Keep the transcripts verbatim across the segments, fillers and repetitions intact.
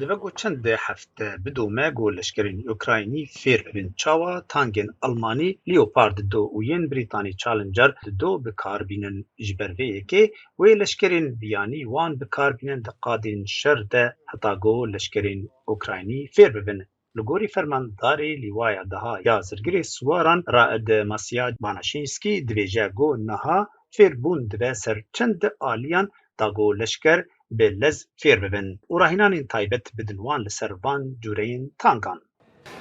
Divê ku çend hefte bidome ku leşkerên Ukraynî fêr bibin çawa tankên Almanî Leopard du û yên Brîtanî Challenger du bi kar bînin. Ji ber vê yekê wê leşkerên biyanî wan bi kar bînin di qadên şer de heta ku leşkerên Ukraynî fêr bibin. Li gorî fermandarê Lîwaya Daha ya Zirgirê Siwaran Raed Masya Banashînskî dibêje ku niha fêrbûn dibe ser çend aliyan da ku leşker bi lez fêr bibin û rahînanên taybet bidin wan li ser van cûreyên tankan.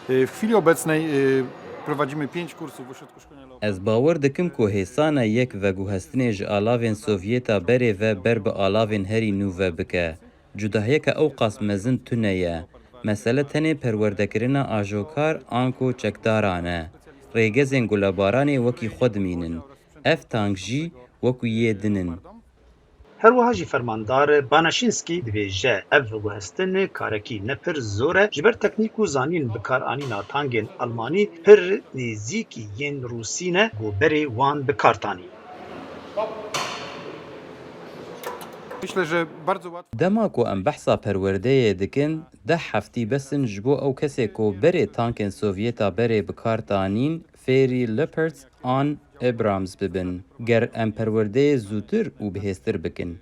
W chwili obecnej y, prowadzimy pięć kursów w ośrodku szkoleniowego. Ez bawer dikim ku hêsana yek veguhestinê ji alavên Sovyêta berê ve ber bi alavên herî nû ve bike. Cudahiyeke ewqas mezin tune ye. Mesele tenê perwerdekirina ajokar anku çekdaran e. Rêgezên gulebaranê wekî xwe dimînin. Ev tank jî wekî yê din in. Her wiha jî fermandar Banashînskî dibêje, ev veguhestin karekî ne pir zor e, ji ber teknîk û zanîn bikaranîna tankên Almanî pir nêzîkî yên Rûsî ne ku berê wan bi kar tanî. Myślę, że bardzo łatwo. Dema ku em behsa perwerdeyê dikin, deh heftî bes in ji bo ew kesê ku berê tankên Sovyêta berê bi kar tanîn, fêrî Leopards an Abrams bibin, ger em perwerdeyê zûtir û bihêztir bikin.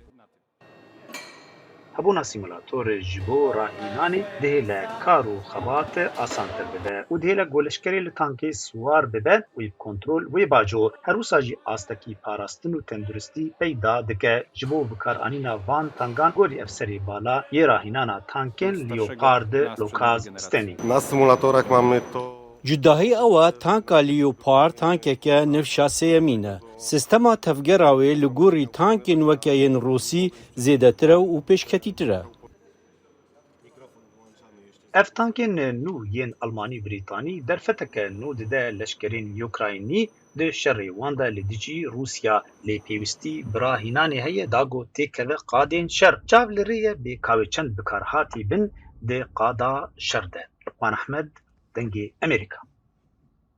Hebûna sîmulator ji bo rahînanê dihêle kar û xebat asantir bibe û dihêle ku leşkerê li tankê siwar bibe û yê bi kontrol wê bajo. Her wisa jî astekî parastin û tenduristî peyda dike. Ji bo bikaranîna van tankan gorî efserê bala yê rahînana tankên Leopard Lokaz Stenî. Na symulatorach mamy to. Cudahî ew e, tanka Leopard tankeke nifşa sêyemîn e. Sistema tevgera wê li gorî tankên weke yên Rûsî zêdetir e û pêşketîtir e. Ev tankên nû yên Almanî Brîtanî derfeteke nû dide leşkerên Ukraynî di şerê wan de li dijî Rûsya, lê pêwîstî bi rahînanê heye da ku têkeve qadên şer. Çav li rê ye bê ka wê çend bikarhatî bin di qada şer de. Luqman Ehmed, Dengê Amerîka.